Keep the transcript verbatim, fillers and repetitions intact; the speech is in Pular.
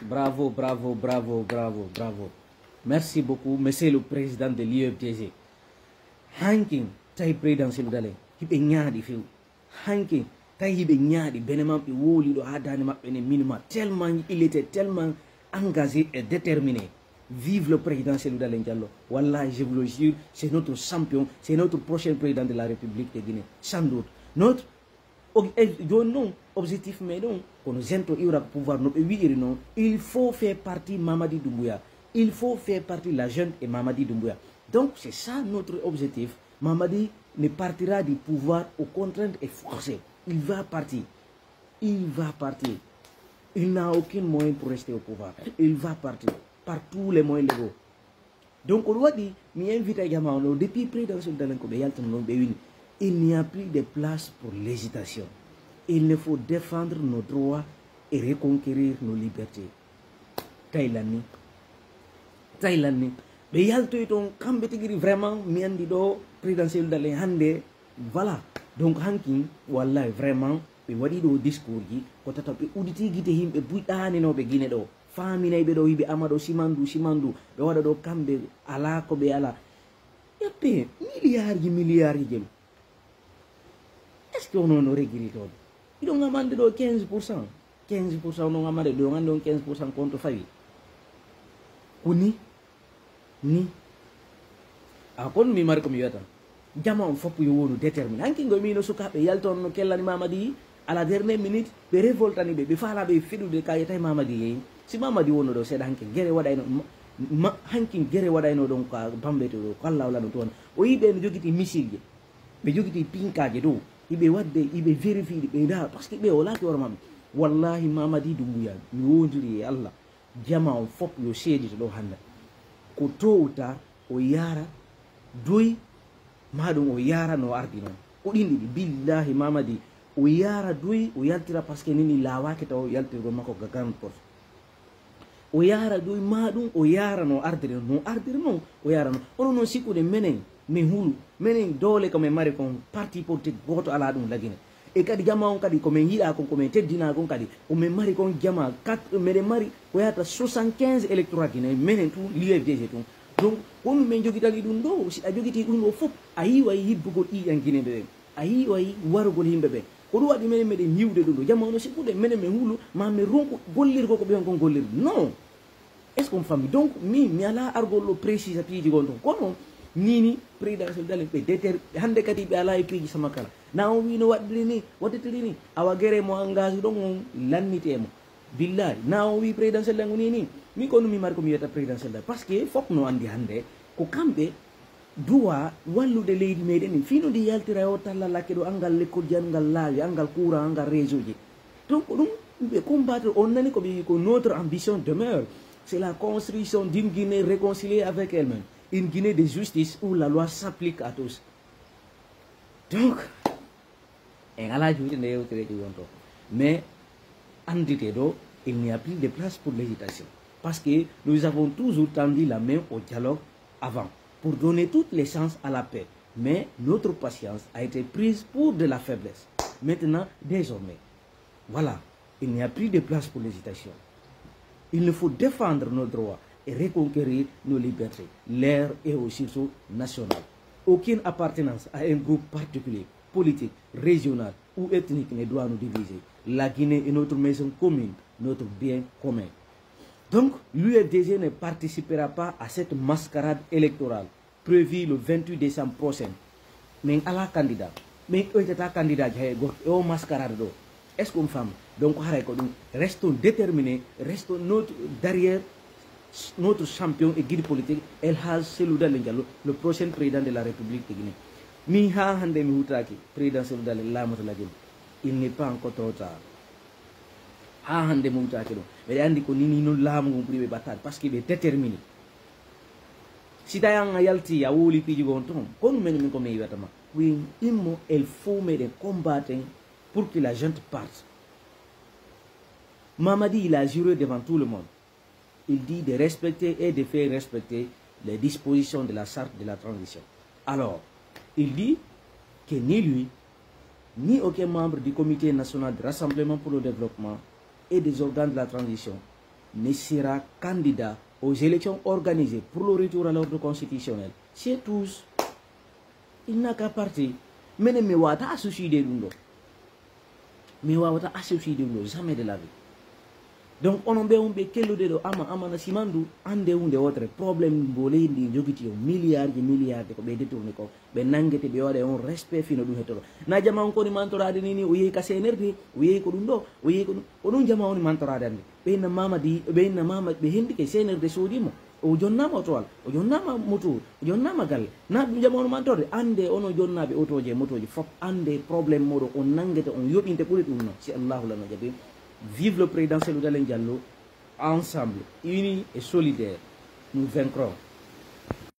Bravo, bravo, bravo, bravo, bravo. Merci beaucoup, monsieur le président de l'U F D G. Hankin, tawi président Cellou Dalein, hiɓe ñaaɗi few. Hankin, tawi hiɓe ñaaɗi, bene man ɓe wowli ɗo haa daande maɓɓe ne minima. Tellement il était tellement engagé et déterminé. Vive le président Cellou Dalein Diallo. Wallahi, je vous le jure, c'est notre champion, c'est notre prochain président de la République de Guinée. Sans doute. Notre O-, e, jooni non, objectif meɗen, kono Gento iwra ko pouvoir, no ɓe wi'iri non, il faut faire partie Mamadi Doumbouya. Il faut faire partie la junte et Mamadi Doumbouya. Donc, c'est ça notre objectif. Mamadi ne partira du pouvoir aux contraintes et forcées. Il va partir. Il va partir. Il n'a aucun moyen pour rester au pouvoir. Il va partir par tous les moyens légaux. Donc, ko ɗum waɗi, mi invite jama on ɗo, depuis président Cellou Dalein ko ɓe yaltano ɗon, ɓe wini, il n'y a plus de place pour l'hésitation. Il nous faut défendre nos droits et reconquérir nos libertés. Thaïlande ni. Thaïlande ni. Ɓe yaltoyi toon, kamɓe tigi ri vraiment, mi anndi ɗo, président Cellou Dalein hannde, voilà. Donc, hankin, wallahi, vraiment, ɓe waɗi ɗo discours ji, ko tata ɓe uditi gite yimɓe buy ɗaninooɓe Guinée ɗo. Faaminay ɓe ɗo, hiɓe ama ɗo simandu, simandu, ɓe waɗa ɗo kamɓe alaa ko ɓe alaa. Ƴettee milliard ji, milliard ji jelu. Est-ce que onon no regiri toon? Hiɗon amande ɗo quinze pour cent. Quinze pour cent onon amande, ɗon anndi on quinze pour cent konto fawi. Ko ni, ni. A kon mi mari ko mi wiyata. Jama on fof yo wonu déterminé. Hanki ngo mino sukaaɓe yalton no kellani Mamadi à la dernière minute, ɓe révoltani ɓe, ɓe faala ɓe feɗude ka yetay Mamadi yeyi. Si Mamadi wonno ɗo seeɗa hanki gere waɗayno, ma, ma, hanki gere waɗayno ɗon ka Bambey to ɗo, ko Allah wala ɗum toon. O yi ɓe no jogiti missile je, ɓe jogiti pinkaaje dow, iɓe waɗde, iɓe vérifier ɗi, ɓe ndaara, parce que ɓe o laaki hoore maɓɓe. Wallahi Mamadi Doumbouya, mi wondiri e Allah, jama on fof yo seedito ɗo hannde. Ko tôt ou tard, o yaara doy, ma ɗum o yaara no ardi noon. Ko ɗin ɗiɗi, billahi Mamadi, o yaara doy, o yaltira, parce que nini laawaaki taw yaltirgol makko ga Grande Porte. O yaara doy, ma ɗum o yaara no ardiri, no ardiri noon, o yaara noon. Onon noon sikkude menen, min hulu, menen doole ko min mari kon, parti politique gooto alaa ɗum Lagine. E kadi jama on kadi ko min yiɗaa kon, ko min teddinaa kon kadi, ko min mari kon jama, kat-, miɗen mari ko yahata soixante-quinze électorat Guinée, menen tun, l'U F D G tun. Donc, ko ɗum min jogitani ɗum ɗo, si a jogitii ɗum ɗo fof, a yiway yibbugol ƴiiƴan Guinée ɓe ɓen. A yiway warugol yimɓe ɓen. Ko ɗum waɗi menen meɗen yiwde ɗum ɗo. Jama on no sikkude menen min hulu, ma min ronku gollirgol ko ɓe on kon gollirde. Non. Est-ce qu'on famille? Donc, mi, mi alaa argol ɗo précis piiji gon ton. Kono, ni ni, président Cellou Dalein, ɓe déter-, hannde kadi ɓe alaa e piiji sama kala. Na on wii no waɗdiri ni, waɗditiri ni. Awa gere mo engagé ɗon on lannitee mo. Billahi, na on wii président Cellou Dalein ni ni. Mi ko ɗum mi mari ko mi wiyata président Cellou Dalein. Parce que fof no anndi hannde, ko kamɓe duwa wallude leydi meɗen ni. Fii no ndi yaltira yo talla lakke ɗo, angal lekkol ji angal laawi, angal courant, angal réseau ji. Donc, ko ɗum ɓe combattre, on nani ko ɓe wi ko notre ambition demeure. C'est la construction d'une Guinée réconciliée avec elle-même. Une Guinée de justice où la loi s'applique à tous. Donc, en alaa juuɗe nde yewtere ɗi wonto. Mais, anndite ɗo, il n'y a plus de place pour l'hésitation. Parce que nous avons toujours tendu la main au dialogue avant, pour donner toutes les chances à la paix. Mais notre patience a été prise pour de la faiblesse. Maintenant, désormais, voilà, il n'y a plus de place pour l'hésitation. Il nous faut défendre nos droits et reconquérir nos libertés. L'heure est au sursaut national. Aucune appartenance à un groupe particulier, politique, régional ou ethnique ne doit nous diviser. La Guinée est notre maison commune, notre bien commun. Donc, l'U F D G ne participera pas à cette mascarade électorale prévue le vingt-huit décembre prochain. Min alaa candidat. Min ɗoytataa candidat ji hay gooto e o mascarade ɗo. Est-ce qu'on femme? Donc, haray ko ɗum. Restons déterminés, restons notre, derrière notre champion et guide politique, El Hadj Cellou Dalein Diallo, le prochain président de la République de Guinée. Min haa hannde mi hutaaki président Cellou Dalein laamoto Lagine. Il n'est pas encore trop tard. Haa hannde mi hutaaki ɗum. Miɗa anndi ko nini non laamu ngun ɓuri ɓe ɓattaade, parce que ɓe déterminé. Si tawi an a yalti, a wowli piiji goo on ton, kono men, min ko min wi'ata ma, wi immo, il faut meɗen combattre pour que la gente parte. Mamadi, il a juré devant tout le monde. Il dit de respecter et de faire respecter les dispositions de la charte de la transition. Alors, il dit que ni lui, ni aucun membre du Comité national de rassemblement pour le développement et des organes de la transition ne sera candidat aux élections organisées pour le retour à l'ordre constitutionnel. C'est tout. Il n'a qu'à partir. Menen mi wata associé ɗum ɗo. Mi wawata associé ɗum ɗo, jamais de la vie. Donc onon ɓe on ɓe kellude ɗo ama amana simandu, ande hunde wotere, problème mbo leydi ndi jogiti on milliard ji milliard ko ɓe détourné ko, ɓe nangete ɓe waɗa on respect fino ɗum hettoɗo. Na jama on koni mantorade ni ni, o yehi ka C N R D, o yehi ko ɗum ɗo, o yehi ko ɗum, ko ɗum jama woni mantorade ande. Ɓe hinna mama di, ɓe hinna mama, ɓe hindi ke C N R D soodi mo. O jonnama otowal, o jonnama moto, o jonnama galle. Na ɗum jama on mantorde, ande onon jonnaaɓe otooji e motooji fof, ande problème moɗon on nangete on yoɓinte ɓuri ɗum no. Si Allahu lana jabi. Vive le président Cellou Dalein Diallo, ensemble, unis et solidaires, nous vaincrons.